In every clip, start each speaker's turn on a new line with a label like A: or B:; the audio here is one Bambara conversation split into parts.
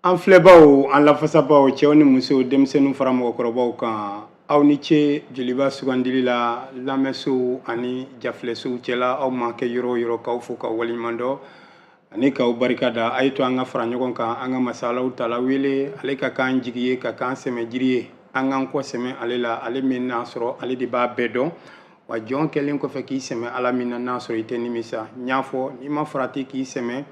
A: An filɛbaw, an lafasabaw, cɛw ni musow, denmisɛnninw fara mɔgɔkɔrɔbaw kan, aw ni ce Joliba sugandili la lamɛnsow ani jafilɛsow cɛla. Aw ma kɛ yɔrɔ o yɔrɔ, k'aw fo ka waleɲuman dɔn ani k'aw barika da. A ye to an ka fara ɲɔgɔn kan, an ka masa Alahu taala wele. Ale ka k'an jigi ye, ka k'an sɛmɛ jiri ye, an k'an kɔ sɛmɛ ale la, ale min n'a sɔrɔ ale de b'a bɛɛ dɔn. Wa jɔn kɛlen kɔfɛ k'i sɛmɛ Ala min na, n'a sɔrɔ i tɛ nimisa. N y'a fɔ, n'i ma farati k'i sɛmɛ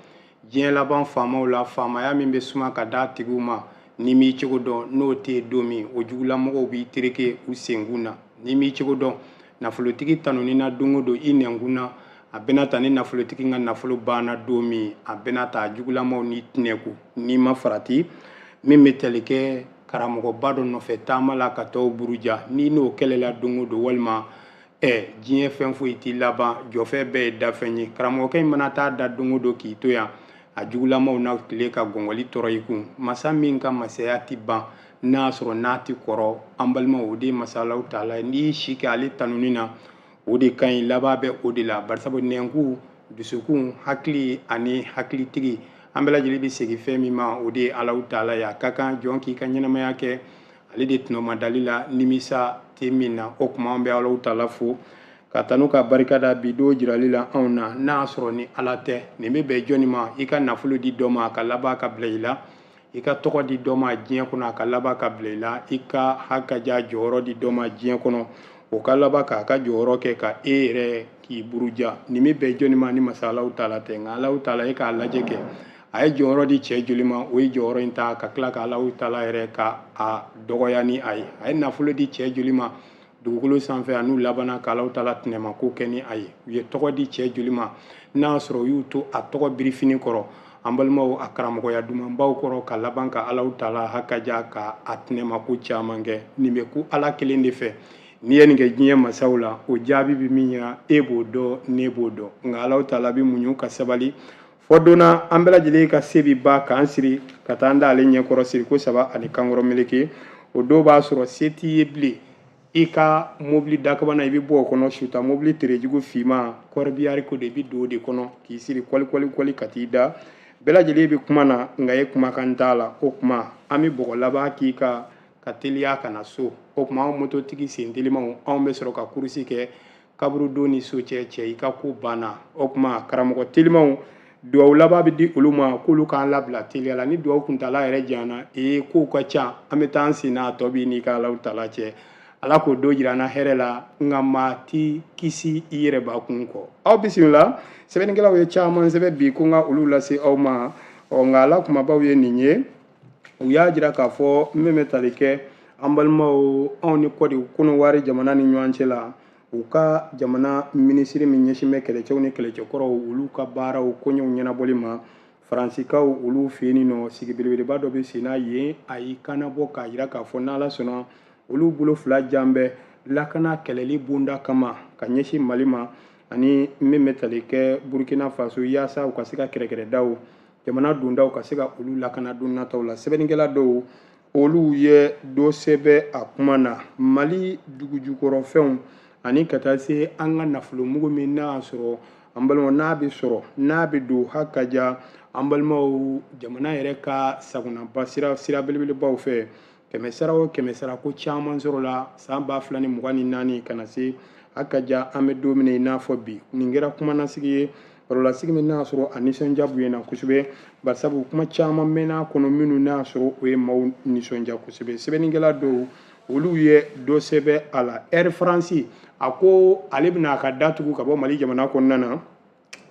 A: diɲɛ laban faamaw la, faamaya min bɛ suma ka d'a tigiw ma, n'i m'i cogo dɔn, n'o tɛ yen don min, o jugulamɔgɔw b'i tereke u senkun na. N'i m'i cogo dɔn nafolotigi tanuni na don o don i nɛnkun na, a bɛna ta ni nafolotigi ka nafolo banna don min, a bɛna ta jugulamaw n'i tɛnɛku. N'i ma farati min bɛ tali kɛ karamɔgɔba dɔ nɔfɛ taama la ka tɔw buruja, n'i n'o kɛlɛla don o don, walima diɲɛ fɛn foyi t'i laban, jɔfɛn bɛɛ ye dafɛn ye. Karamɔgɔkɛ in mana taa da don o don k'i to yan, a jugulamaw na tile ka gɔngɔli tɔrɔ i kun. Masa min ka masaya ti ban, n'a sɔrɔ n'a ti kɔrɔ, an balimaw, o de ye masa Alahu taala ye. N'i y'i si kɛ ale tanuni na, o de ka ɲi, laban bɛ o de la. Barisabu nɛnkun, dusukun, hakili ani hakilitigi, an bɛɛ lajɛlen bɛ segin fɛn min ma, o de ye Alahu taala ye. A ka kan jɔn k'i ka ɲɛnamaya kɛ ale de tɔnɔmadali la, nimisa tɛ min na. O tuma an bɛ Alahu taala fo ka tanu ka barika da bi don jirali la anw na. N'a y'a sɔrɔ ni Ala tɛ, nin bɛ bɛn jɔnni ma? I ka nafolo di dɔ ma, a ka laban ka bila i la. I ka tɔgɔ di dɔ ma diɲɛ kɔnɔ, a ka laban ka bila i la. I ka hakaja jɔyɔrɔ di dɔ ma diɲɛ kɔnɔ, o ka laban k'a ka jɔyɔrɔ kɛ ka e yɛrɛ k'i buruja. Nin bɛ bɛn jɔnni ma ni masa Alahu taala tɛ? Nka Alahu taala, e k'a lajɛ kɛ, a ye jɔyɔrɔ di cɛ joli ma, o ye jɔyɔrɔ in ta ka tila ka Alahu taala yɛrɛ ka a dɔgɔya ni a ye. A ye nafolo di cɛ joli ma dugukolo sanfɛ, a n'u labanna ka Alahu taala tɛnɛmako kɛ ni a ye. U ye tɔgɔ di cɛ joli ma, n'a y'a sɔrɔ u y'u to a tɔgɔ birifini kɔrɔ, an balimaw, a karamɔgɔya dumanbaw kɔrɔ, ka laban ka Alahu taala hakaja ka a tɛnɛmako caman kɛ. Nin bɛ ku Ala kelen de fɛ. N'i ye nin kɛ diɲɛ masaw la, o jaabi bɛ min ɲɛ, e b'o dɔn, ne b'o dɔn. Nka Alahu taala bɛ muɲu ka sabali fɔ don na, an bɛɛ lajɛlen ka se bi ba k'an siri ka taa an da ale ɲɛkɔrɔ siriko saba ani kankɔrɔ meleke. O don b'a sɔrɔ se t'i ye bilen. I ka mobili dakabana, i bɛ bɔ o kɔnɔ, suta mobili terejugu finman kɔrɔbiyari ko de, i bɛ don o de kɔnɔ k'i siri kɔli kɔli kɔli ka t'i da. Bɛɛ lajɛlen bɛ kuma na, nka e kumakan t'a la. O tuma an bɛ bɔgɔ laban k'i ka ka teliya ka na so. O tuma anw mototigi sen telimanw, anw bɛ sɔrɔ ka kurusi kɛ kaburudon ni so cɛ. Cɛ, i ka ko banna. O tuma karamɔgɔ telimanw, duwawu laban bɛ di olu ma k'olu k'an labila teliya la. Ni duwawu kuntala yɛrɛ janyana, ee, kow ka ca, an bɛ taa an sen na, a tɔ b'i n'i ka Alahu taala cɛ. Ala k'o don jira an na hɛrɛ la. Nka maa ti kisi i yɛrɛ bakun kɔ. Aw bisimila. Sɛbɛnnikɛlaw ye caman sɛbɛn bi ko n ka olu lase aw ma. Ɔ, nka ala kumabaw ye nin ye. U y'a jira k'a fɔ min bɛ tali kɛ an balimaw, anw ni Kɔnɔwari jamana ni ɲɔgɔn cɛ la, u ka jamana minisiri min ɲɛsin bɛ kɛlɛcɛw ni kɛlɛcɛkɔrɔw, olu ka baaraw koɲɛw ɲɛnabɔli ma Faransikaw olu fɛ yen nɔ, sigi belebeleba dɔ bɛ sen na yen. A y'i kannabɔ k'a jira k'a fɔ n'Ala sɔnna, olu bolo fila jan bɛ lakana kɛlɛli bonda kama ka ɲɛsin Mali ma ani min bɛ tali kɛ Burukina Faso, yaasa u ka se ka kɛrɛkɛrɛdaw, jamana dondaw, ka se ka olu lakana don nataw la. Sɛbɛnnikɛla dɔw, olu ye dɔ sɛbɛn a kuma na Mali dugujukɔrɔfɛnw ani ka taa se an ka nafolomugu min n'a y'a sɔrɔ, an balimaw, n'a bɛ sɔrɔ, n'a bɛ don hakaja, an balimaw, jamana yɛrɛ ka sagonaba sira belebelebaw fɛ, kɛmɛ sara o kɛmɛ sara, ko caman sɔrɔla san 2024 ka na se hakaja an bɛ don min na i n'a fɔ bi. Nin kɛra kumanasigi ye, barolasigi min n'a sɔrɔ a nisɔndiya bonyana kosɛbɛ, barisabu kuma caman mɛnna a kɔnɔ minnu n'a sɔrɔ o ye maaw nisɔndiya kosɛbɛ. Sɛbɛnnikɛla dɔw, olu ye dɔ sɛbɛn a la. Air France, a ko ale bɛna a ka datugu ka bɔ Mali jamana kɔnɔna na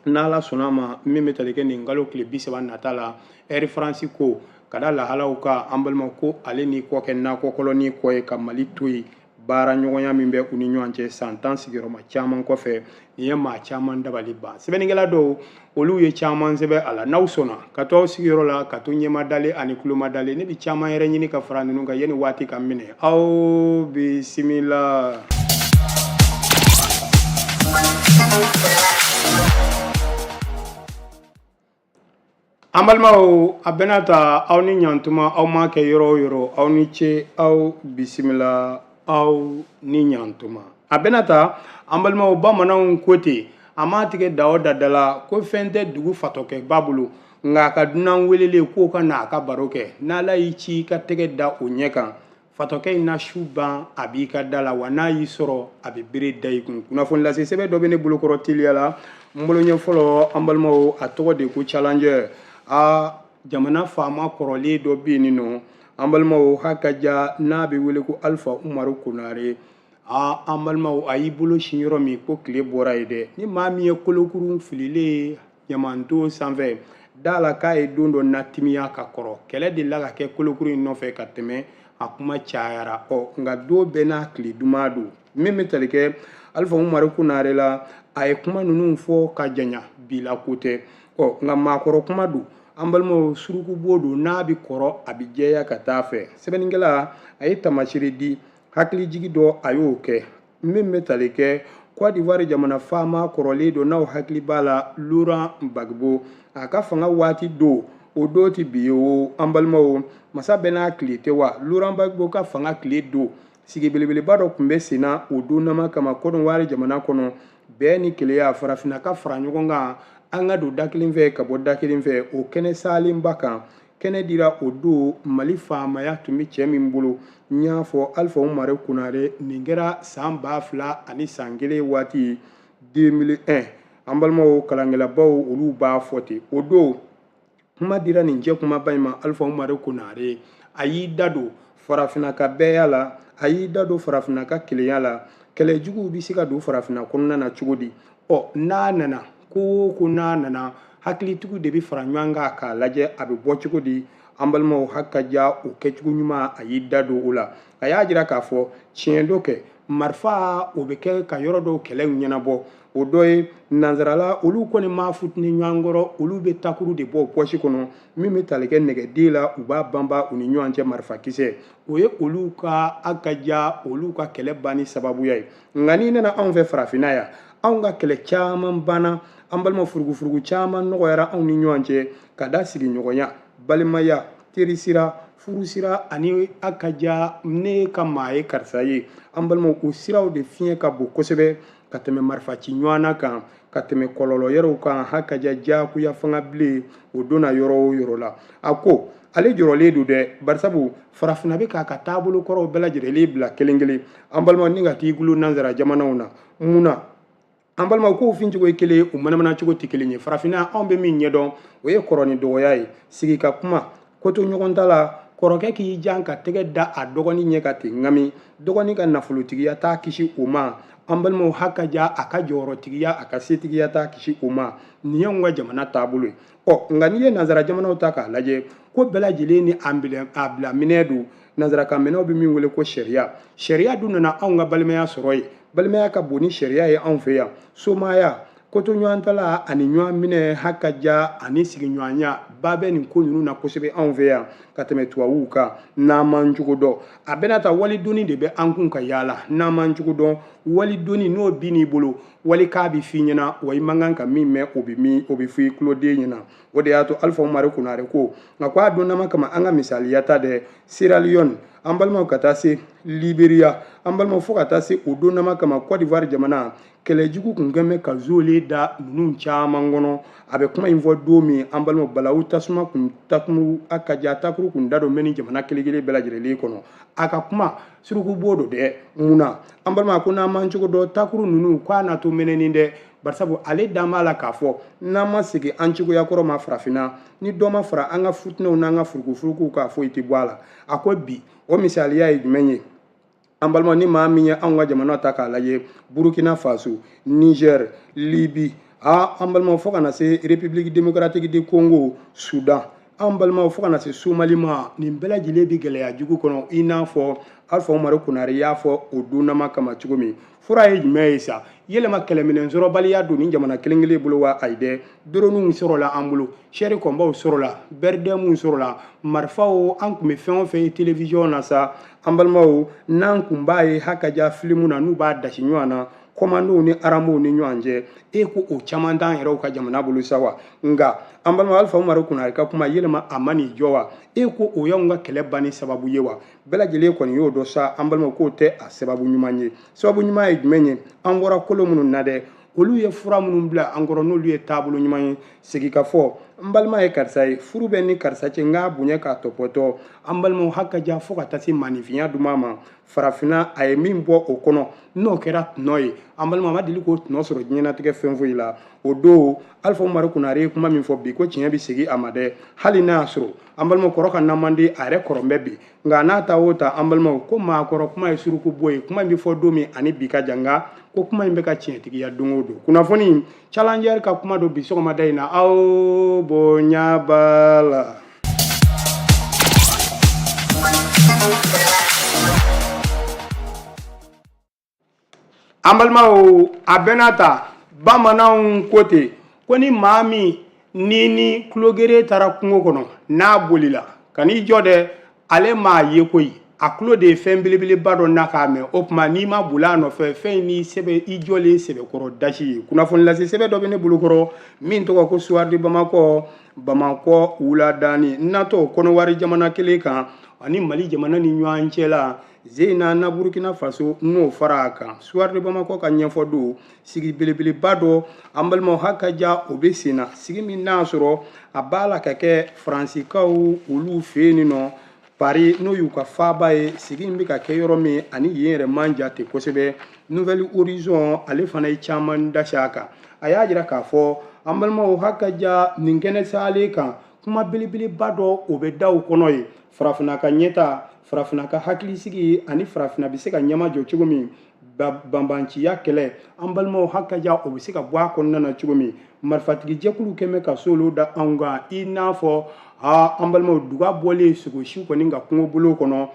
A: n'Ala sɔnna a ma, min bɛ tali kɛ nin kalo tile 30 nata la. Air France ko ka da lahalaw kan, an balima, ko ale ni kɔ kɛ nakɔkɔlɔni kɔ ye ka Mali to yen. Baara ɲɔgɔnya min bɛ u ni ɲɔgɔn cɛ san 10 sigiyɔrɔma caman kɔfɛ, nin ye maa caman dabali ban. Sɛbɛnnikɛla dɔw, olu ye caman sɛbɛn a la. N'aw sɔnna ka to aw sigiyɔrɔ la, ka to ɲɛma dalen ani tuloma dalen, ne bɛ caman yɛrɛ ɲini ka fara ninnu kan yanni waati ka minɛ. Aw bisimila. An balimaw, a bɛna ta aw ni ɲantuma, aw ma kɛ yɔrɔ o yɔrɔ, aw ni ce, aw bisimila, aw ni ɲantuma. A bɛna ta an balimaw, bamananw ko ten, a m'a tigɛ da o da da la ko fɛn tɛ dugu fatɔkɛba bolo. Nka a ka dunan welelen k'o ka na a ka baro kɛ, n'Ala y'i ci i ka tɛgɛ da o ɲɛ kan, fatɔkɛ in na su ban a b'i ka da la, wa n'a y'i sɔrɔ a bɛ bere da i kun. Kunnafoni lase sɛbɛn dɔ bɛ ne bolokɔrɔ teliya la, n bolo ɲɛ fɔlɔ, an balimaw, a tɔgɔ de ko Challenger. A jamana faama kɔrɔlen dɔ bɛ yen nɔ, an balimaw, hakaja n'a bɛ wele ko Alpha Umaru Konare. A an balimaw, a y'i bolo sin yɔrɔ min ko tile bɔra yen dɛ. Ni maa min ye kolokurun fililen ɲamanton sanfɛ da la k'a ye don dɔ natimiya ka kɔrɔ, kɛlɛ delila ka kɛ kolokuru in nɔfɛ ka tɛmɛ, a kuma cayara. Ɔ nka don bɛɛ n'a tile duman don. Min bɛ tali kɛ Alpha Umaru Konare la, a ye kuma ninnu fɔ ka janya, bi la ko tɛ. Ɔ nka maakɔrɔ kuma don, an balimaw, surukubo don, n'a bɛ kɔrɔ a bɛ jɛya ka taa fɛ. Sɛbɛnnikɛla a ye taamasere di, hakilijigi dɔ a y'o kɛ min bɛ tali kɛ Côte d'Ivoire jamana faama kɔrɔlen don, n'aw hakili b'a la, Laurent Gbagbo, a ka fanga waati don, o don tɛ bi ye o, an balimaw, masa bɛɛ n'a tile tɛ wa. Laurent Gbagbo ka fanga tile don, sigi belebeleba dɔ tun bɛ sen na o don nama kama Côte d'Ivoire jamana kɔnɔ, bɛn ni kelenya, farafinna ka fara ɲɔgɔn kan, an ka don da kelen fɛ ka bɔ da kelen fɛ. O kɛnɛ salenba kan, kɛnɛ dira o don, Mali faamaya tun bɛ cɛ min bolo, n y'a fɔ Alpha Umaru Konare. Nin kɛra san 2001 waati, 2001. An balimaw, kalankɛlabaw, olu b'a fɔ ten. O don kuma dira nin cɛ kumaba in ma, Alpha Umaru Konare. A y'i da don farafinna ka bɛɛya la, a y'i da don farafinna ka kelenya la. Kɛlɛjuguw bɛ se ka don farafinna kɔnɔna na cogo di? Ɔ n'a nana ko o ko, n'a nana, hakilitigiw de bɛ fara ɲɔgɔn kan k'a lajɛ a bɛ bɔ cogo di. An balimaw, hakaja o kɛcogo ɲuman, a y'i da don o la. A y'a jira k'a fɔ tiɲɛ dɔ kɛ marifa, o bɛ kɛ ka yɔrɔ dɔw kɛlɛw ɲɛnabɔ. O dɔ ye nanzarala, olu kɔni m'a futuni ɲɔgɔn kɔrɔ, olu bɛ takuru de bɔ pɔsi kɔnɔ min bɛ tali kɛ nɛgɛden la, u b'a banba u ni ɲɔgɔn cɛ marifakisɛ. O ye olu ka hakaja, olu ka kɛlɛ banni sababuya ye. Nka n'i nana anw fɛ farafinna yan, anw ka kɛlɛ caman banna, an balima, furugufurugu caman nɔgɔyara anw ni ɲɔgɔn cɛ ka da sigiɲɔgɔnya, balimaya, terisira, furusira ani hakaja ne ka maa ye karisa ye. An balimaw, o siraw de fiɲɛ ka bon kosɛbɛ ka tɛmɛ marifa ci ɲɔgɔnna kan, ka tɛmɛ kɔlɔlɔ yɛrɛw kan. Hakaja diyagoya fanga bilen o donna yɔrɔ o yɔrɔ la. A ko ale jɔrɔlen don dɛ, barisabu farafinna bɛ k'a ka taabolo kɔrɔw bɛɛ lajɛlen bila kelen kelen, an balimaw, ni ka t'i gulo nanzara jamanaw na. Mun na, an balimaw, kow fincogo ye kelen, u manamana cogo tɛ kelen ye? Farafinna, anw bɛ min ɲɛdɔn, o ye kɔrɔ ni dɔgɔya ye, sigi ka kuma, koto ɲɔgɔn ta la. Kɔrɔkɛ k'i jan ka tɛgɛ da a dɔgɔnin ɲɛ ka ten ŋami, dɔgɔnin ka nafolotigiya t'a kisi o ma. An balimaw, hakaja a ka jɔyɔrɔtigiya, a ka setigiya t'a kisi o ma. Nin y'anw ka jamana taabolo ye. Ɔ nka n'i ye nanzara jamanaw ta k'a lajɛ, ko bɛɛ lajɛlen ni a bila minɛ don. Nanzarakan minɛw bɛ min wele ko sariya. Sariya dun nana anw ka balimaya sɔrɔ yen. Balimaya ka bon ni sariya ye anw fɛ yan. Somaya, koto ɲɔgɔntala ani ɲɔgɔn minɛ, hakaja ani sigiɲɔgɔnya ba bɛ nin ko ninnu na kosɛbɛ anw fɛ yan ka tɛmɛ tubabuw kan. N'an m'an cogo dɔn, a bɛna ta walidoni de bɛ an kun ka yaala. N'an m'an cogo dɔn, walidoni n'o bin n'i bolo, wali k'a bɛ f'i ɲɛna, wa i man kan ka min mɛn, o bɛ min, o bɛ fɔ i tuloden ɲɛna. O de y'a to Alpha Umaru Konare ko nka ko a donnama kama, an ka misaliya ta dɛ, Sierra Leone, an balimaw, ka taa se Liberia, an balimaw, fo ka taa se o donnama kama Côte d'Ivoire jamana, kɛlɛjugu kun kɛn bɛ ka zolen da ninnu caman kɔnɔ. A bɛ kuma in fɔ don min, an balimaw, balawu tasuma kun takuru a ka ja takuru kun da don bɛ ni jamana kelen kelen bɛɛ lajɛlen kɔnɔ. A ka kuma suruku bo don dɛ. Mun na, an balima, ko n'an m'an cogo dɔn, takuru ninnu k'a na to mɛnɛni dɛ. Barisabu ale dan b'a la k'a fɔ n'an ma segin an cogoya kɔrɔ ma farafinna, ni dɔ ma fara an ka futinɛw n'an ka furukufurukuw k'a foyi tɛ bɔ a la. A ko bi o misaliya ye jumɛn ye? An balima, ni maa min ye anw ka jamana ta k'a lajɛ, Burukina Faso, Niger, Libi, a an balimaw, fo ka na se République démocratique du Congo, Soudan, an balimaw, fo ka na se Somali ma, nin bɛɛ lajɛlen bɛ gɛlɛya jugu kɔnɔ, i n'a fɔ Alpha Umaru Konare y'a fɔ o donnama kama cogo min. Fura ye jumɛn ye sa? Yɛlɛma kɛlɛminɛn sɔrɔbaliya don ni jamana kelen kelen bolo wa? Ayi dɛ, droniw sɔrɔla an bolo, char combatw sɔrɔla, BRDMw sɔrɔla, marifaw, an tun bɛ fɛn o fɛn ye télévision na sa, an balimaw, n'an kun b'a ye hakaja filimu na, n'u b'a dasi ɲɔgɔn na kɔmandow ni aramow ni ɲɔgɔn cɛ, e ko o caman t'an yɛrɛw ka jamana bolo sa wa? Nka an balima, Alpha Umaru Konare ka kuma yɛlɛma a ma n'i jɔ wa? E ko o y'anw ka kɛlɛ banni sababu ye wa? Bɛɛ lajɛlen kɔni y'o dɔn sa, an balimaw, k'o tɛ a sababu ɲuman ye. Sababu ɲuman ye jumɛn ye? An bɔra kolo minnu na dɛ, olu ye fura minnu bila an kɔrɔ, n'olu ye taabolo ɲuman ye, sigi ka fɔ N balima ye karisa ye, furu bɛ ni karisa cɛ, n k'a bonya k'a tɔpɔtɔ. An balimaw, haka ja fo ka taa se maaninfinya duman ma. Farafinna, a ye min bɔ o kɔnɔ, n'o kɛra tɔnɔ ye, an balima, a ma deli k'o tɔnɔ sɔrɔ diɲɛnatigɛ fɛn foyi la. O don, Alifa Umaru Konare ye kuma min fɔ bi, ko tiɲɛ bɛ segin a ma dɛ. Hali n'a y'a sɔrɔ, an balimaw, kɔrɔ ka na man di, a yɛrɛ kɔrɔ bɛ bi, nka n'a ta o ta, an balimaw, ko maakɔrɔ kuma ye suruku bɔ ye. Kuma in bɛ fɔ don min ani bi ka jan, nka ko kuma in bɛ ka tiɲɛtigiya don o don. Kunnafoni Challenger ka kuma don bi sɔgɔmada in na, aw bonya b'a la. An balimaw, a bɛɛ n'a ta, bamananw ko ten ko ni maa min ni ni tulogere taara kungo kɔnɔ, n'a bolila ka n'i jɔ dɛ, ale m'a ye koyi, a tulo de ye fɛn belebeleba dɔ na k'a mɛn. O tuma, n'i ma boli a nɔfɛ, fɛn in n'i sɛbɛ i jɔlen sɛbɛkɔrɔ dasi ye. Kunnafoni lase sɛbɛn dɔ bɛ ne bolokɔrɔ min tɔgɔ ko Soir de Bamakɔ, Bamakɔ wuladani natɔ Kɔnɔwari jamana kelen kan ani Mali jamana ni ɲɔgɔn cɛ la Zena na Burkina Faso, n'o fara a kan. Soir de Bamakɔ ka ɲɛfɔ don, sigi belebeleba dɔ, an balimaw, haka ja o bɛ sen na, sigi min n'a sɔrɔ a b'a la ka kɛ Faransikaw olu fɛ yen nɔ Paris, n'o y'u ka faaba ye. Sigi in bɛ ka kɛ yɔrɔ min ani yen yɛrɛ man jate kosɛbɛ. Nouvel Horizon, ale fana ye caman dasi a kan. A y'a jira k'a fɔ, an balimaw, haka ja nin kɛnɛ salen kan, kuma belebeleba dɔ o bɛ da o kɔnɔ ye: farafinna ka ɲɛta, farafinna ka hakilisigi, ani farafinna bɛ se ka ɲɛmajɔ cogo min, banbanciya kɛlɛ, an balimaw, haka ja o bɛ se ka bɔ a kɔnɔna na cogo min. Marifatigi jɛkulu kɛmɛ ka solo da anw kan, i n'a fɔ an balimaw, duga bɔlen sogosiw kɔni ka kungo bolo kɔnɔ.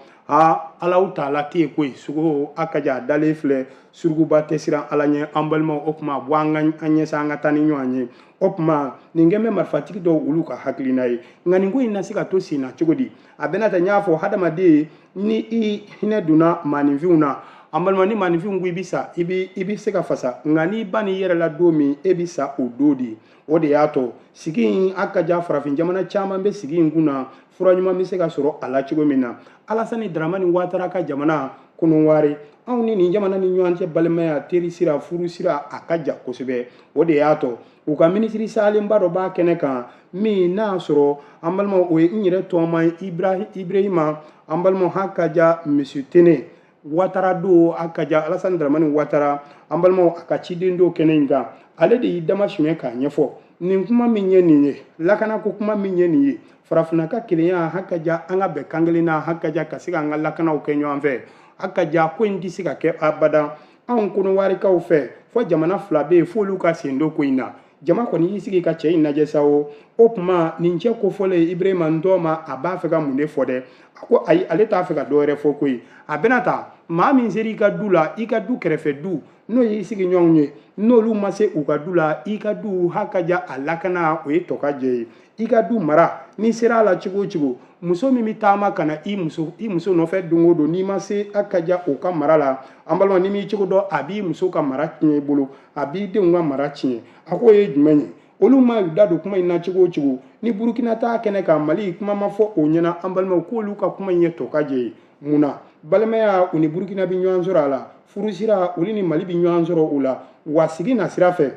A: Alaw taala tɛ yen koyi, sogo haka ja a dalen filɛ, surukuba tɛ siran Ala ɲɛ. An balimaw, o tuma bɔ an ka an ɲɛsa, an ka taa ni ɲɔgɔn ye. O tuma, nin kɛn bɛ marifatigi dɔw olu ka hakilina ye. Nka nin ko in na se ka to sen na cogo di? A bɛna ta, n y'a fɔ, hadamaden ni i hinɛ donna maaninfinw na, an balima, ni maaninfinw ko i bɛ sa, i bɛ se ka fasa, nka n'i ba n'i yɛrɛ la don min, e bɛ sa o don de. O de y'a to sigi in a ka ja, farafin jamana caman bɛ sigi in kun na, fura ɲuman bɛ se ka sɔrɔ a la cogo min na. Alasani Daramani Watara ka jamana Kɔnɔwari, anw ni nin jamana ni ɲɔgɔn cɛ, balimaya, teri sira, furu sira, a ka ja kosɛbɛ. O de y'a to u ka minisiri salenba dɔ b'a kɛnɛ kan min n'a sɔrɔ, an balimaw, o ye n yɛrɛ tɔgɔma ye, Ibrahima, an balimaw, haka ja monsieur Tene Watara don. A ka ja Alasani Daramani Watara, an balimaw, a ka ciden don kɛnɛ in kan. Ale de y'i dama siɲɛ k'a ɲɛfɔ nin kuma min ye nin ye, lakanako kuma min ye nin ye, farafinna ka kelenya, haka ja an ka bɛn kan kelen na, haka ja ka se k'an ka lakanaw kɛ ɲɔgɔn fɛ. Haka ja ko in tɛ se ka kɛ abada anw Kɔnɔwarikaw fɛ, fo jamana fila bɛ yen, f'olu ka sen don ko in na. Jama kɔni y'i sigi ka cɛ in lajɛ sa. O tuma, nin cɛ kofɔlen Ibrahima Ntɔma, a b'a fɛ ka mun de fɔ dɛ? A ko ayi, ale t'a fɛ ka dɔ wɛrɛ fɔ koyi. A bɛna ta, maa min sera i ka du la, i ka du kɛrɛfɛ du, n'o y'i sigi ɲɔgɔn ye, n'olu ma se u ka du la, i ka du haka ja a lakana, o ye tɔkajɛ ye. I ka du mara, n'i sera a la cogo o cogo, muso min bɛ taama ka na i muso nɔfɛ don o don, n'i ma se a ka ja o ka mara la, an balima, n'i m'i cogo dɔn, a b'i muso ka mara tiɲɛ i bolo, a b'i denw ka mara tiɲɛ. A k'o ye jumɛn ye? Olu ma y'u da don kuma in na cogo o cogo, ni Burukina t'a kɛnɛ kan, Mali kuma ma fɔ o ɲɛna. An balimaw, k'olu ka kuma in ye tɔkajɛ ye. Mun na? Balimaya, u ni Burukina bɛ ɲɔgɔn sɔrɔ a la, furusira, olu ni Mali bɛ ɲɔgɔn sɔrɔ o la. Wa sigi na sira fɛ,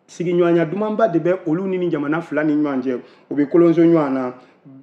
A: sigiɲɔgɔnya dumanba de bɛ olu ni jamana fila ni ɲɔgɔn cɛ, u bɛ kolonso ɲɔgɔn na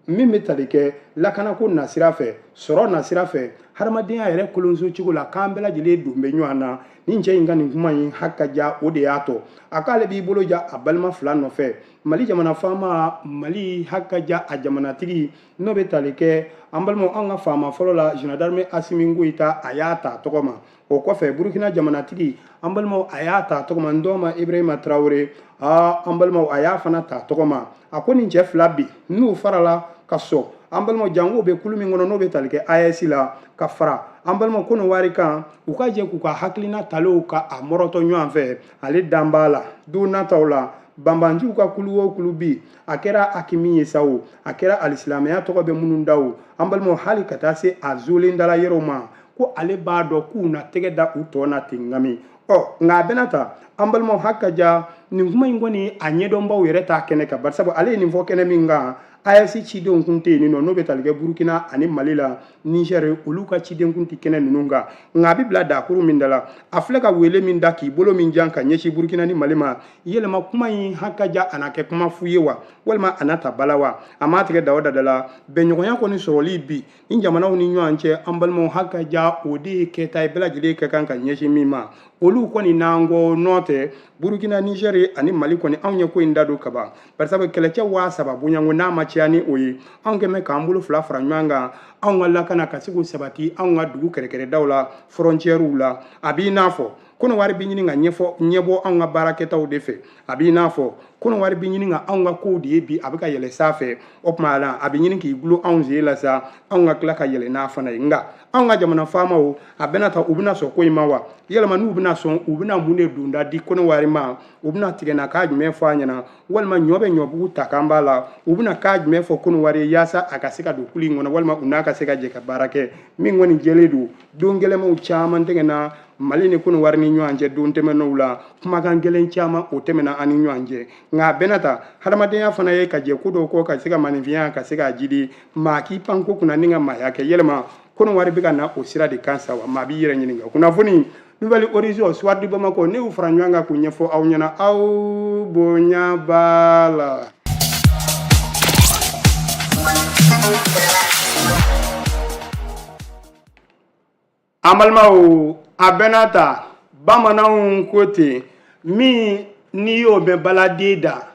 A: min bɛ tali kɛ lakanako nasira fɛ, sɔrɔ nasira fɛ, hadamadenya yɛrɛ kolonso cogo la, k'an bɛɛ lajɛlen don bɛ ɲɔgɔn na. Nin cɛ in ka nin kuma in haka ja, o de y'a to a k'ale b'i bolo ja a balima fila nɔfɛ, Mali jamana faama, Mali haka ja a jamanatigi, n'o bɛ tali kɛ, an balimaw, an ka faama fɔlɔ la, général d'armée Asimi Goyita, a y'a ta tɔgɔ ma. O kɔfɛ, Burukina jamanatigi, an balimaw, a y'a ta tɔgɔ ma, Ntɔma Ibrahima Tarawele, an balimaw, a y'a fana ta tɔgɔ ma. A ko nin cɛ fila bi n'u farala ka sɔn, an balimaw, jango bɛ kulu min kɔnɔ, n'o bɛ tali kɛ AES la, ka fara, an balimaw, Kɔnɔwari kan, u ka jɛ k'u ka hakilina talenw ka a mɔrɔtɔ ɲɔgɔn fɛ. Ale dan b'a la don nataw la, banbanciw ka kulu o kulu bi, a kɛra Akimi ye sa o, a kɛra alisilamɛya tɔgɔ bɛ minnu da o, an balimaw, hali ka taa se a zolen dala yɔrɔw ma, ko ale b'a dɔn k'u na tɛgɛ da u tɔ na ten ŋami. Ɔ nka a bɛna ta, an balimaw, haka ja nin kuma in kɔni, a ɲɛdɔnbaw yɛrɛ t'a kɛnɛ kan, barisabu ale ye nin fɔ kɛnɛ min kan, AES cidenw kun tɛ yen nɔ, n'o bɛ tali kɛ Burukina ani Mali la, Niger, olu ka ciden kun tɛ kɛnɛ ninnu kan. Nka a bɛ bila dakuru min da la, a filɛ ka wele min da k'i bolo min jan ka ɲɛsin Burukina ni Mali ma, yɛlɛma kuma in haka ja a na kɛ kuma fu ye wa, walima a na ta bala wa? A m'a tigɛ da o da la. Bɛnɲɔgɔnya kɔni sɔrɔli bi ni jamanaw ni ɲɔgɔn cɛ, an balimaw, haka ja o de ye kɛta ye bɛɛ lajɛlen ka kan ka ɲɛsin min ma. Olu kɔni n'an kɔ nɔ tɛ, Burukina, Niger ani Mali kɔni, anw ye ko in da don kaban, barisa kɛlɛcɛ 3000 bonyanko n'a ma caya ni o ye, anw kɛmɛ k'an bolo fila fara ɲɔgɔn kan, anw ka lakana ka se k'o sabati anw ka dugu kɛrɛkɛrɛdaw la, frontièrew la. A b'i n'a fɔ Kɔnɔwari bɛ ɲini ka ɲɛfɔ ɲɛbɔ anw ka baarakɛtaw de fɛ. A b'i n'a fɔ Kɔnɔwari bɛ ɲini ka anw ka kow de ye bi, a bɛ ka yɛlɛ sanfɛ. O tuma la, a bɛ ɲini k'i gulo anw sen la sa, anw ka tila ka yɛlɛ n'a fana ye. Nka anw ka jamana faamaw, a bɛna ta, u bɛna sɔn ko in ma wa? Yalima n'u bɛna sɔn, u bɛna mun de donda di Kɔnɔwari ma? U bɛna tigɛna k'a jumɛn fɔ a ɲɛna, walima ɲɔ bɛ ɲɔbugu ta k'an b'a la, u bɛna k'a jumɛn fɔ Kɔnɔwari ye yaasa a ka se ka don kulu in kɔnɔ, walima u n'a ka se ka jɛ ka baara kɛ? Min kɔni jɛlen don, don gɛlɛnmanw caman tɛgɛna Mali ni Kɔnɔwari ni ɲɔgɔn cɛ don tɛmɛnenw la, kumakan gɛlɛn caman o tɛmɛna an ni ɲɔgɔn cɛ. Nka a bɛna ta, hadamadenya fana ye ka jɛ ko dɔw kɔ, ka se ka maninfinya ka se k'a jidi, maa k'i pan ko kunna ni ka maaya kɛ. Yɛlɛma Kɔnɔwari bɛ ka na o sira de kan sa wa? Maa b'i yɛrɛ ɲininka. Kunnafoni Nouvel Horizon, Soir de Bamako, ne y'u fara ɲɔgɔn kan k'u ɲɛfɔ aw ɲɛna, aw bonya b'a la. An balimaw, a bɛna ta, bamananw ko ten, min n'i y'o mɛn baladen da,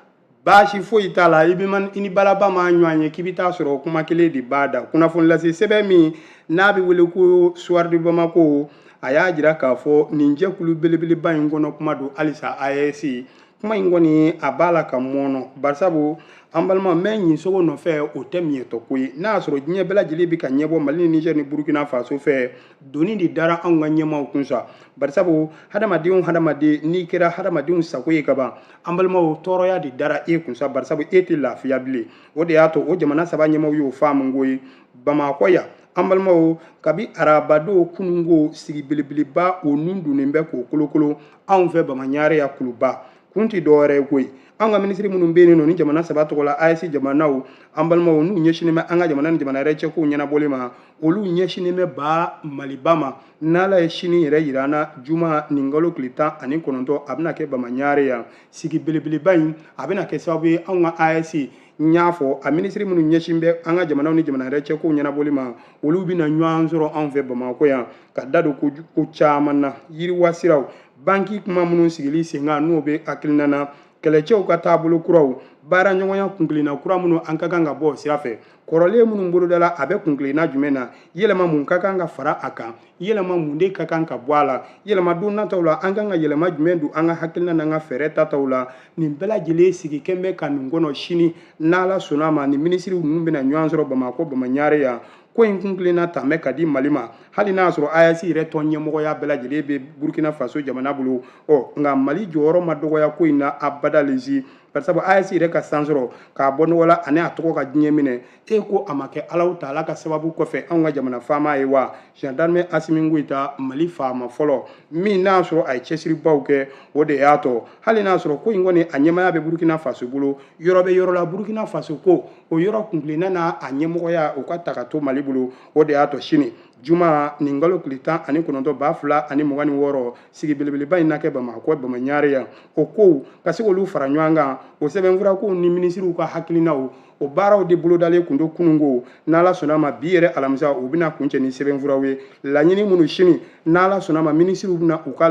A: baasi foyi t'a la. I bɛ i ni balaba ma ɲɔgɔn ye k'i bɛ taa sɔrɔ kuma kelen de b'a da. Kunnafoni lase sɛbɛn min n'a bɛ wele ko Soir de Bamako, a y'a jira k'a fɔ nin jɛkulu belebeleba in kɔnɔ kuma don halisa. AES kuma in kɔni, a b'a la ka mɔnɔ, barisabu an balima mɛ ɲinsogo nɔfɛ, o tɛ miɲɛtɔ ko ye. N'a y'a sɔrɔ diɲɛ bɛɛ lajɛlen bɛ ka ɲɛbɔ Mali ni Niger ni Burukina Faso fɛ, doni de dara anw ka ɲɛmaaw kun sa, barisabu hadamadenw hadamaden, n'i kɛra hadamadenw sago ye kaban, an balimaw, tɔɔrɔya de dara e kun sa, barisabu e tɛ lafiya bilen. O de y'a to o jamana saba ɲɛmaaw y'o faamu ko ye Bamakɔ yan. An balimaw, kabi arabadon kununko, sigi belebeleba o nun donnen bɛ k'o kolokolo anw fɛ Bamaɲare ya Kuluba. Kun tɛ dɔwɛrɛ ye koyi, an ka minisiri minnu bɛ yen nɔ ni jamana saba tɔgɔ la, AES jamanaw, an balimaw, n'u ɲɛsinnen bɛ an ka jamana ni jamana yɛrɛ cɛkow ɲɛnabɔli ma, olu ɲɛsinnen bɛ ba Maliba ma. N'Ala ye sini yɛrɛ yira an na, juma nin kalo tile 19, a bɛna kɛ Bamaɲare yan. Sigi belebeleba in, a bɛna kɛ sababu ye anw ka AES, n y'a fɔ, a minisiri minnu ɲɛsin bɛ an ka jamanaw ni jamana yɛrɛ cɛkow ɲɛnabɔli ma, olu bɛna ɲɔgɔn sɔrɔ anw fɛ Bamakɔ yan ka da don ko caman na: yiriwa siraw, banki kuma minnu sigili sen kan n'o bɛ hakilina na, kɛlɛcɛw ka taabolo kuraw, baara ɲɔgɔnya kunkilenna kura minnu an ka kan ka bɔ o sira fɛ, kɔrɔlen minnu bolodala, a bɛ kunkilenna jumɛn na, yɛlɛma mun ka kan ka fara a kan, yɛlɛma mun de ka kan ka bɔ a la, yɛlɛma don nataw la an kan ka yɛlɛma jumɛn don an ka hakilina n'an ka fɛɛrɛ tataw la. Nin bɛɛ lajɛlen sigi kɛn bɛ ka nin kɔnɔ sini, n'Ala sɔnna a ma, ni minisiriw ninnu bɛna ɲɔgɔn sɔrɔ Bamakɔ Bamaɲare yan. Ko in kunkilenna ta bɛ ka di Mali ma, hali n'a y'a sɔrɔ AES yɛrɛ tɔn ɲɛmɔgɔya bɛɛ lajɛlen bɛ Burukina Faso jamana bolo. Ɔ nka Mali jɔyɔrɔ ma dɔgɔya ko in na abada lezi, barisabu AES yɛrɛ ka san sɔrɔ k'a bɔ nɔgɔ la ani a tɔgɔ ka diɲɛ minɛ, e ko a ma kɛ Alahu taala ka sababu kɔfɛ anw ka jamana faama ye wa, gendarme Asimi Goyita, Mali faama fɔlɔ min n'a sɔrɔ a ye cɛsiribaw kɛ. O de y'a to hali n'a sɔrɔ ko in kɔni a ɲɛmaaya bɛ Burukina Faso bolo, yɔrɔ bɛ yɔrɔ la, Burukina Faso ko o yɔrɔ kunkilenna n'a a ɲɛmɔgɔya, o ka ta ka to Mali bolo. O de y'a to sini juma nin kalo tile 19 2026, sigi belebeleba in na kɛ Bamakɔ Bamaɲare yan. O kow ka se k'olu fara ɲɔgɔn kan, o sɛbɛnfura kow ni minisiriw ka hakilinaw, o baaraw de bolodalen kun don kununko. N'Ala sɔnna ma, bi yɛrɛ alamisa, u bɛna kuncɛ ni sɛbɛnfuraw ye. Laɲini minnu sini, n'Ala sɔnna ma, minisiriw bɛna u ka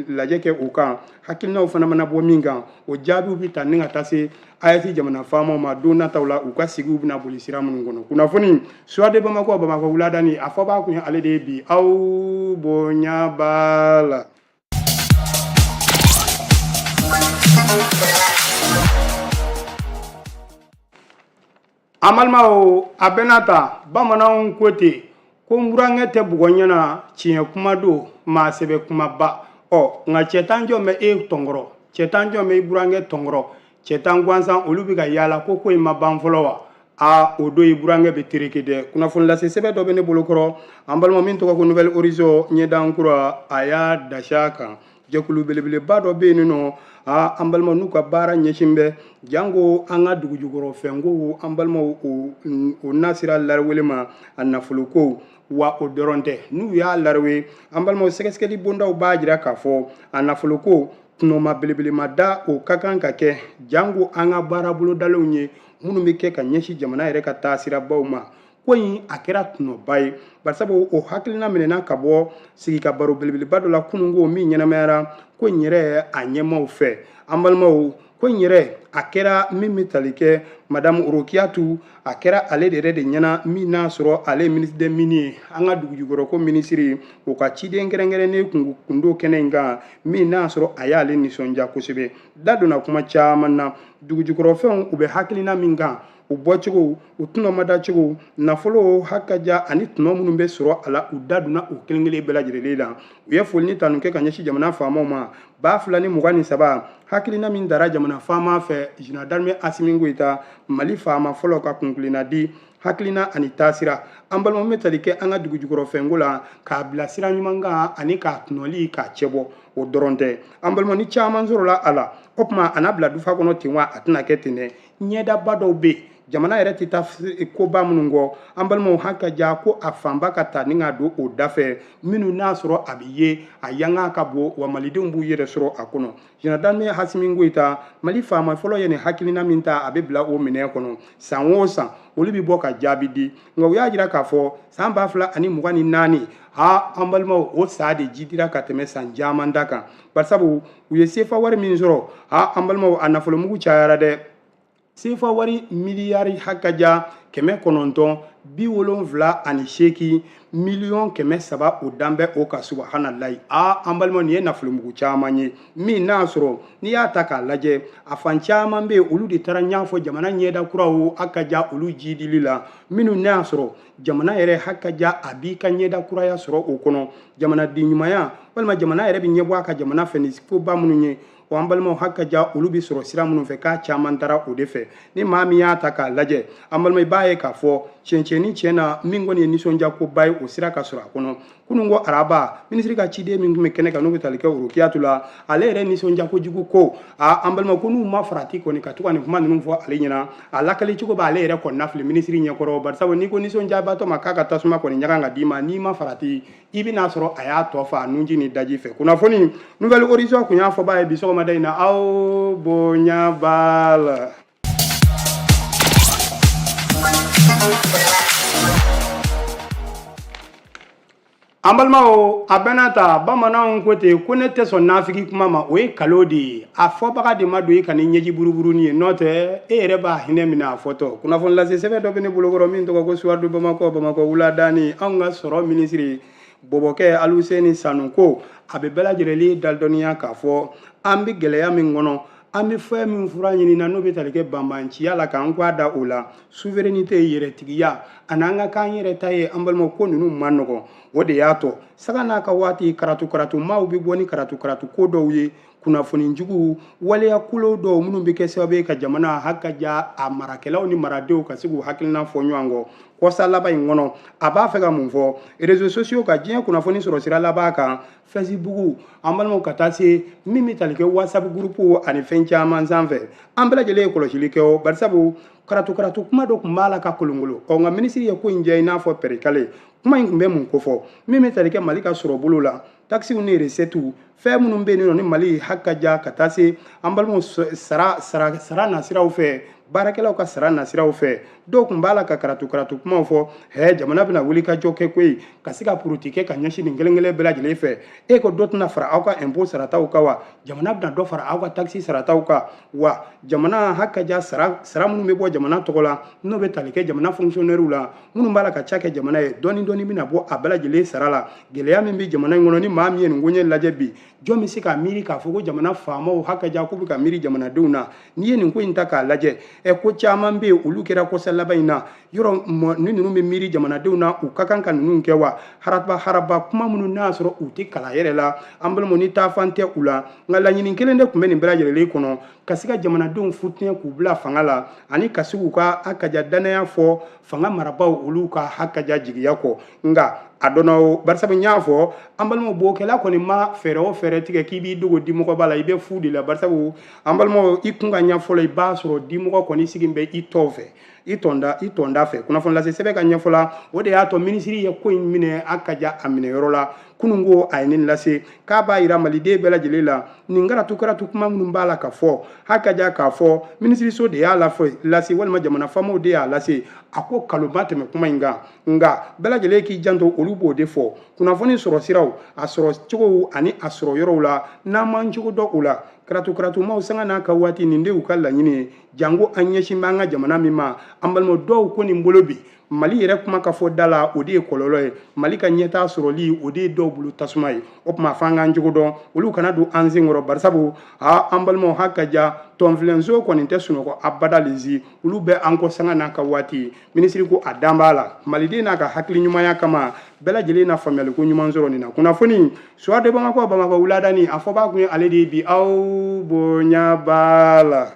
A: lajɛ kɛ o kan, hakilinaw fana mana bɔ min kan, o jaabiw bɛ ta ni ka taa se AES jamana faamaw ma don nataw la, u ka sigiw bɛna boli sira minnu kɔnɔ. Kunnafoni Soir de Bamako, Bamakɔ wuladani, a fɔbaa kun ye ale de ye bi. Aw bonya b'a la. An balimaw, a bɛna ta, bamananw ko ten ko n burankɛ tɛ bugɔ ɲɛna, tiɲɛ kuma don, maa sɛbɛ kumaba. Ɔ nka cɛ tan jɔn bɛ e tɔnkɔrɔ, cɛ tan jɔn bɛ i burankɛ tɔnkɔrɔ, cɛ tan gansan olu bɛ ka yaala ko ko in ma ban fɔlɔ wa? Aa, o don i burankɛ bɛ tereke dɛ. Kunnafoni lase sɛbɛn dɔ bɛ ne bolo kɔrɔ, an balima, min tɔgɔ ko Nouvel Horizon, ɲɛdan kura, a y'a dasi a kan. Jɛkulu belebeleba dɔ bɛ yen nɔ, Aa, an balimaw, n'u ka baara ɲɛsin bɛ janko an ka dugujukɔrɔfɛnkow, an balimaw, o nasira lariwele ma, a nafolokow wa, o dɔrɔn tɛ. N'u y'a lariwe, an balimaw, sɛgɛsɛgɛli bondaw b'a jira k'a fɔ a nafoloko tɔnɔma belebelema da o ka kan ka kɛ janko an ka baara bolodalenw ye minnu bɛ kɛ ka ɲɛsin jamana yɛrɛ ka taasirabaw ma. Ko in a kɛra tɔnɔba ye, barisabu o hakilina minɛna ka bɔ sigi ka baro belebeleba dɔ la kununko min ɲɛnamayara ko in yɛrɛ a ɲɛmaaw fɛ. An balimaw, ko in yɛrɛ a kɛra min bɛ tali kɛ madamu Orokiyatu, a kɛra ale de yɛrɛ de ɲɛna, min n'a sɔrɔ ale ye ministre des mines ye, an ka dugujukɔrɔko minisiri, o ka ciden kɛrɛnkɛrɛnnen kun don kɛnɛ in kan, min n'a sɔrɔ a y'ale nisɔndiya kosɛbɛ. Da donna kuma caman na dugujukɔrɔfɛnw, u bɛ hakilina min kan, u bɔcogo, u tɔnɔmadacogo, nafolo hakaja ani tɔnɔ minnu bɛ sɔrɔ a la, u da donna o kelen kelen bɛɛ lajɛlen la. U ye foli ni tanu kɛ ka ɲɛsin jamana faamaw ma. 2023 hakilina min dara jamana faama fɛ, général d'armée Asimi Goyita, Mali faama fɔlɔ, ka kunkilenna di hakilina ani taasira, an balimaw, bɛ tali kɛ an ka dugujukɔrɔfɛnko la, k'a bila sira ɲuman kan ani k'a tɔnɔli k'a cɛbɔ. O dɔrɔn tɛ, an balima, ni caman sɔrɔla a la, o tuma a n'a bila dufa kɔnɔ ten wa? A tɛna kɛ ten dɛ. Ɲɛdaba dɔw bɛ yen, jamana yɛrɛ tɛ taa koba minnu kɔ, an balimaw, hakaja ko a fanba ka ta ni ka don o dafɛ, minnu n'a sɔrɔ a bɛ ye a yanga ka bon wa malidenw b'u yɛrɛ sɔrɔ a kɔnɔ. Général d'armée Asimi Goyita, Mali faama fɔlɔ, ye nin hakilina min ta, a bɛ bila o minɛn kɔnɔ. San o san olu bɛ bɔ ka jaabi di, nka u y'a jira k'a fɔ san 2024, ha, an balimaw, o sa de jidira ka tɛmɛ san caman da kan, barisabu u ye sefa wari min sɔrɔ, ha, an balimaw, a nafolomugu cayara dɛ. Sefa wari miliyari hakaja 978 miliyɔn 300, o dan bɛ o ka. Subahanallahi! A, an balimaw, nin ye nafolomugu caman ye min n'a sɔrɔ n'i y'a ta k'a lajɛ, a fan caman bɛ yen, olu de taara ɲ'a fɔ jamana ɲɛda kuraw hakaja olu jidili la, minnu n'a sɔrɔ jamana yɛrɛ hakaja a b'i ka ɲɛda kuraya sɔrɔ o kɔnɔ, jamanaden ɲumanya, walima jamana yɛrɛ bɛ ɲɛbɔ a ka jamana fɛ ni koba minnu ye. O, an balimaw, hakaja olu bɛ sɔrɔ sira minnu fɛ, k'a caman taara o de fɛ. Ni maa min y'a ta k'a lajɛ, an balima, i b'a ye k'a fɔ tiɲɛ ni tiɲɛ na, min kɔni ye nisɔndiya koba ye, o sira ka sɔrɔ a kɔnɔ. Kunun ko araba, minisiri ka ciden min tun bɛ kɛnɛ kan, n'o bɛ tali kɛ Orokiyatu la, ale yɛrɛ nisɔndiya kojugu ko aa, an balima, ko n'u ma farati kɔni ka to ka nin kuma ninnu fɔ ale ɲɛna, a lakali cogo b'ale yɛrɛ kɔnɔna fili minisiri ɲɛkɔrɔ, barisabu n'i ko nisɔndiyabatɔ ma k'a ka tasuma kɔni ɲaga ka d'i ma, n'i ma farati, i bɛna sɔrɔ a y'a tɔ fa nunji ni daji fɛ. Kunnafoni Nouvel Horizon kun y'a fɔbaa ye bi sɔgɔmada in na. Aw bonya b'a la. An balimaw, a bɛɛ n'a ta, bamananw ko ten ko ne tɛ sɔn nafigi kuma ma, o ye kalo de ye. A fɔbaga de ma don i ka ni ɲɛji buruburunin ye, n'o tɛ e yɛrɛ b'a hinɛ minɛ a fɔtɔ. Kunnafoni lase sɛbɛn dɔ bɛ ne bolokɔrɔ min tɔgɔ ko Soir de Bamakɔ, Bamakɔ wuladani. Anw ka sɔrɔ minisiri bɔbɔkɛ Aluseni Sanu ko a bɛ bɛɛ lajɛlen dadɔnniya k'a fɔ an bɛ gɛlɛya min kɔnɔ, an bɛ fɛn min fura ɲini na, n'o bɛ tali kɛ banbanciya la, k'an k'a da o la, souveraineté, yɛrɛtigiya, ani an ka k'an yɛrɛ ta ye. An balimaw, ko ninnu man nɔgɔn, o de y'a to saga n'a ka waati karatu karatu maaw bɛ bɔ ni karatu karatu ko dɔw ye, kunnafoni jugu, waleya kolo dɔw minnu bɛ kɛ sababu ye ka jamana hakaja a marakɛlaw ni maradenw ka se k'u hakilina fɔ ɲɔgɔn kɔ. Kɔsa laban in kɔnɔ, a b'a fɛ ka mun fɔ réseaux sociaux ka diɲɛ kunnafoni sɔrɔ sira laban kan, Facebook, an balimaw, ka taa se min bɛ tali kɛ WhatsApp groupe ani fɛn caman sanfɛ, an bɛɛ lajɛlen ye kɔlɔsili kɛ o, barisabu karatu karatu kuma dɔ tun b'a la ka kolongolo. Ɔ, nka minisiri ye ko in jɛ i n'a fɔ pɛrikale. Kuma in tun bɛ mun kofɔ? Min bɛ tali kɛ Mali ka sɔrɔ bolo la, taxes ni recettes, fɛn minnu bɛ yen nɔ ni Mali hakaja ka taa se, an balimaw, sara sara sara nasiraw fɛ, baarakɛlaw ka sara nasiraw fɛ, dɔw tun b'a la ka karatu karatu kumaw fɔ hɛ, jamana bɛna wuli ka jɔ kɛ koyi ka se ka puruti kɛ ka ɲɛsin nin kelen kelen bɛɛ lajɛlen fɛ. E ko dɔ tɛna fara aw ka impôt sarataw kan wa? Jamana bɛna dɔ fara aw ka taxe sarataw kan wa? Jamana hakaja sara sara minnu bɛ bɔ jamana tɔgɔ la, n'o bɛ tali kɛ jamana fonctionnaires la minnu b'a la ka ca kɛ jamana ye, dɔɔni dɔɔni bɛna bɔ a bɛɛ lajɛlen sara la. Gɛlɛya min bɛ jamana in kɔnɔ, ni maa min ye nin koɲɛ lajɛ bi, jɔn bɛ se ka miiri k'a fɔ ko jamana faamaw hakaja k'u bɛ ka miiri jamanadenw na? N'i ye nin ko in ta k'a lajɛ, ɛ, ko caman bɛ yen, olu kɛra kɔsa laban in na yɔrɔ ni ninnu bɛ miiri jamanadenw na, u ka kan ka ninnu kɛ wa? Haraba haraba kuma minnu n'a sɔrɔ u tɛ kalan yɛrɛ la, an balimaw, ni taafan tɛ u la. Nka laɲini kelen de tun bɛ nin bɛɛ lajɛlen kɔnɔ: ka se ka jamanadenw futinɛ k'u bila fanga la, ani ka se k'u ka hakaja danaya fɔ fanga marabaaw olu ka hakaja jigiya kɔ. Nka A dɔnna o, barisabu n y'a fɔ an balimaw, bɔkɛla kɔni ma fɛɛrɛ o fɛɛrɛ tigɛ k'i b'i dogo dimɔgɔba la, i bɛ fu de la. Barisabu an balimaw, i kun ka ɲɛ fɔlɔ, i b'a sɔrɔ dimɔgɔ kɔni sigi bɛ i tɔw fɛ, i tɔnda i tɔnda fɛ. Kunnafoni lase sɛbɛn ka ɲɛfɔ la, o de y'a to minisiri ye ko in minɛ a ka ja a minɛyɔrɔ la. Kunun ko a ye nin lase k'a b'a yira maliden bɛɛ lajɛlen la, nin karatu karatu kuma minnu b'a la ka fɔ, ha ka ja k'a fɔ minisiriso de y'a lase walima jamana faamaw de y'a lase. A ko kalon ma tɛmɛ kuma in kan, nka bɛɛ lajɛlen k'i janto, olu b'o de fɔ. Kunnafoni sɔrɔ siraw, a sɔrɔ cogow ani a sɔrɔ yɔrɔw la, n'an m'an cogo dɔn o la, karatu karatumaw sanga n'a ka waati, nin de y'u ka laɲini ye. Janko an ɲɛsin b'an ka jamana min ma, an balima dɔw ko nin bolo bi Mali yɛrɛ kuma ka fɔ da la, o de ye kɔlɔlɔ ye. Mali ka ɲɛtaa sɔrɔli, o de ye dɔw bolo tasuma ye. O tuma f'an k'an cogo dɔn, olu kana don an sen kɔrɔ. Barisabu aa, an balimaw, ha ka ja tɔnfilenso kɔni tɛ sunɔgɔ abada lezi, olu bɛ an kɔ sanga n'a ka waati. Minisiri ko a dan b'a la, maliden n'a ka hakili ɲumanya kama, bɛɛ lajɛlen na faamuyali ko ɲuman sɔrɔ nin na. Kunnafoni Soir de Bamakɔ, Bamakɔ wuladani, a fɔbaa kun ye ale de ye bi. Aw bonya b'a la.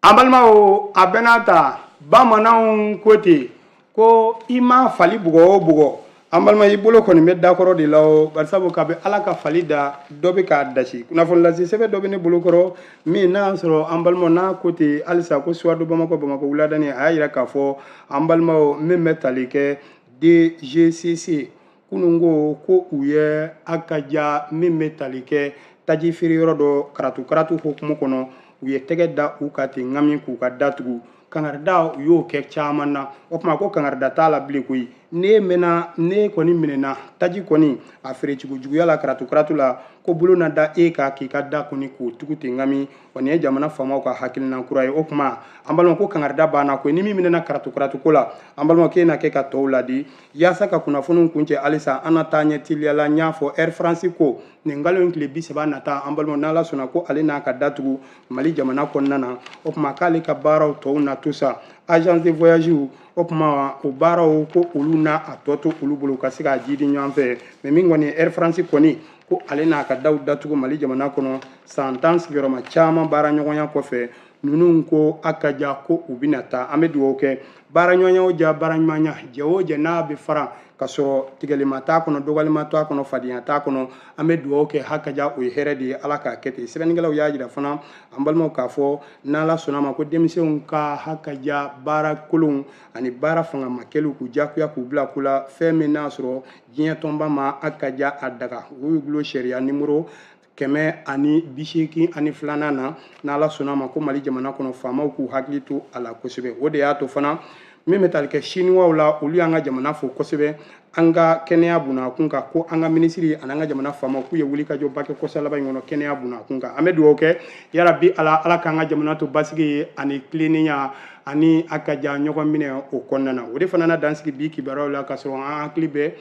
A: An balimaw, a bɛɛ n'a ta, bamananw ko ten ko i ma fali bugɔ o bugɔ, an balima, i bolo kɔni bɛ dakɔrɔ de la o. Barisabu kabi Ala ka fali da, dɔ bɛ k'a dasi. Kunnafoni lase sɛbɛn dɔ bɛ ne bolo kɔrɔ min n'a y'a sɔrɔ an balimaw n'a ko ten halisa ko Soir de Bamakɔ, Bamakɔ wuladani, a y'a yira k'a fɔ an balimaw, min bɛ tali kɛ DGCC, kunun ko u ye a ka ja min bɛ tali kɛ taji feere yɔrɔ dɔ karatu karatu hukumu kɔnɔ, u ye tɛgɛ da u kan ten ŋami k'u ka datugu. Kangarida u y'o kɛ caman na. O tuma ko kangarida t'a la bilen koyi. N'e mɛnna, n'e kɔni minɛna taji kɔni a feerecogo juguya la, karatu karatu la, ko bolo na da e kan k'i ka da kɔni k'o tugu ten ŋami. Wa nin ye jamana faamaw ka hakilina kura ye. O tuma an balima, ko kangarida banna koyi. Ni min minɛna karatu karatu ko la, an balima, k'e na kɛ ka tɔw ladi. Yaasa ka kunnafoniw kuncɛ halisa, an na taa ɲɛ teliya la. N y'a fɔ Air France ko nin kalo in tile 30 nata, an balima, n'Ala sɔnna, ko ale n'a ka datugu Mali jamana kɔnɔna na. O tuma k'ale ka baaraw tɔw na to sa, agence de voyage, o tuma o baaraw ko olu na a tɔ to olu bolo ka se k'a jidi ɲɔgɔn fɛ. Mais min kɔni Air France kɔni ko ale n'a ka daw datugu Mali jamana kɔnɔ, san 10 sigiyɔrɔma caman baara ɲɔgɔnya kɔfɛ, ninnu ko a ka ja ko u bɛna taa. An bɛ dugawu kɛ, baara ɲɔgɔnya o ja, baara ɲumanya jɛ o jɛ n'a bɛ fara ka sɔrɔ tigɛlima t'a kɔnɔ, dɔgɔlima t'a kɔnɔ, fadenya t'a kɔnɔ, an bɛ dugawu kɛ, ha ka ja o ye hɛrɛ de ye, Ala k'a kɛ ten. Sɛbɛnnikɛlaw y'a jira fana, an balimaw, k'a fɔ n'Ala sɔnna ma ko denmisɛnw ka ha ka ja baara kolonw ani baara fangamakɛliw k'u jagoya k'u bila ko la, fɛn min n'a sɔrɔ diɲɛ tɔnba ma a ka ja a daga, o y'u gulo sariya nimoro 182nan na. N'Ala sɔnna ma ko Mali jamana kɔnɔ faamaw k'u hakili to a la kosɛbɛ. O de y'a to fana min bɛ tali kɛ Siniwaw la, olu y'an ka jamana fo kosɛbɛ an ka kɛnɛya bunakun kan, ko an ka minisiri ani an ka jamana faamaw k'u ye wulikajɔba kɛ kɔsa laban in kɔnɔ kɛnɛya bunakun kan. An bɛ dugawu kɛ, yarabi Ala, Ala k'an ka jamana to basigi ye ani tilennenya ani a ka ja ɲɔgɔn minɛ o kɔnɔna na. O de fana na dansigi bi kibaruyaw la, ka sɔrɔ an hakili bɛ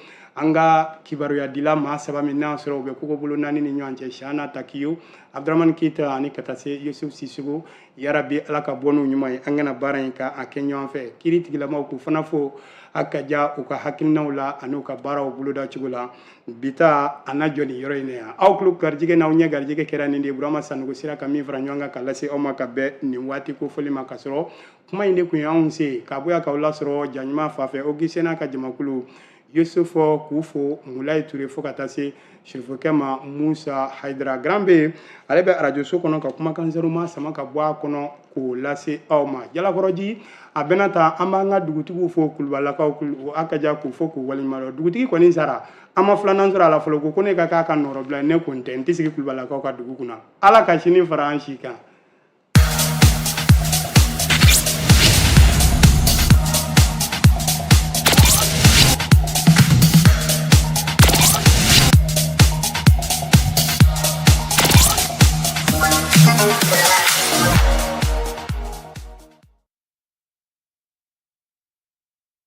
A: an ka kibaruyadila maa saba min n'a sɔrɔ u bɛ kogo bolo naani ni ɲɔgɔn cɛ, Shana Takiyo, Abdramani Keita ani ka taa se Yusuf Sissogo. Yarabi Ala ka bɔ n'u ɲuman ye, an kana baara in ka a kɛ ɲɔgɔn fɛ. Kiri tigilamaw k'u fana fo a ka ja u ka hakilinaw la ani u ka baaraw boloda cogo la. Bi ta a na jɔ nin yɔrɔ in na yan. Aw tulo garijɛgɛ n'aw ɲɛ garijɛgɛ kɛra nin de ye. Burama Sanogo sera ka min fara ɲɔgɔn kan ka lase aw ma ka bɛn nin waati kofɔli ma, ka sɔrɔ kuma in de kun ye anw se ka bɔ yan k'aw lasɔrɔ ja ɲuman fan fɛ. Augustin n'a ka jamakulu, Yusuf k'u fo, Mulayi Ture, fo ka taa se sirifokɛ ma Musa Hayidara Grand B, ale bɛ arajoso kɔnɔ ka kumakan saruma sama ka bɔ a kɔnɔ k'o lase aw ma. Jalakɔrɔji a bɛna ta, an b'an ka dugutigiw fo, kulubalakaw a ka ja k'u fo k'u waleɲuman dɔn. Dugutigi kɔni sara, an ma filanan sɔrɔ a la fɔlɔ. Ko ne ka k'a ka nɔrɔbila, ne ko n tɛ, n tɛ sigi kulubalakaw ka dugu kunna. Ala ka sini fara an si kan.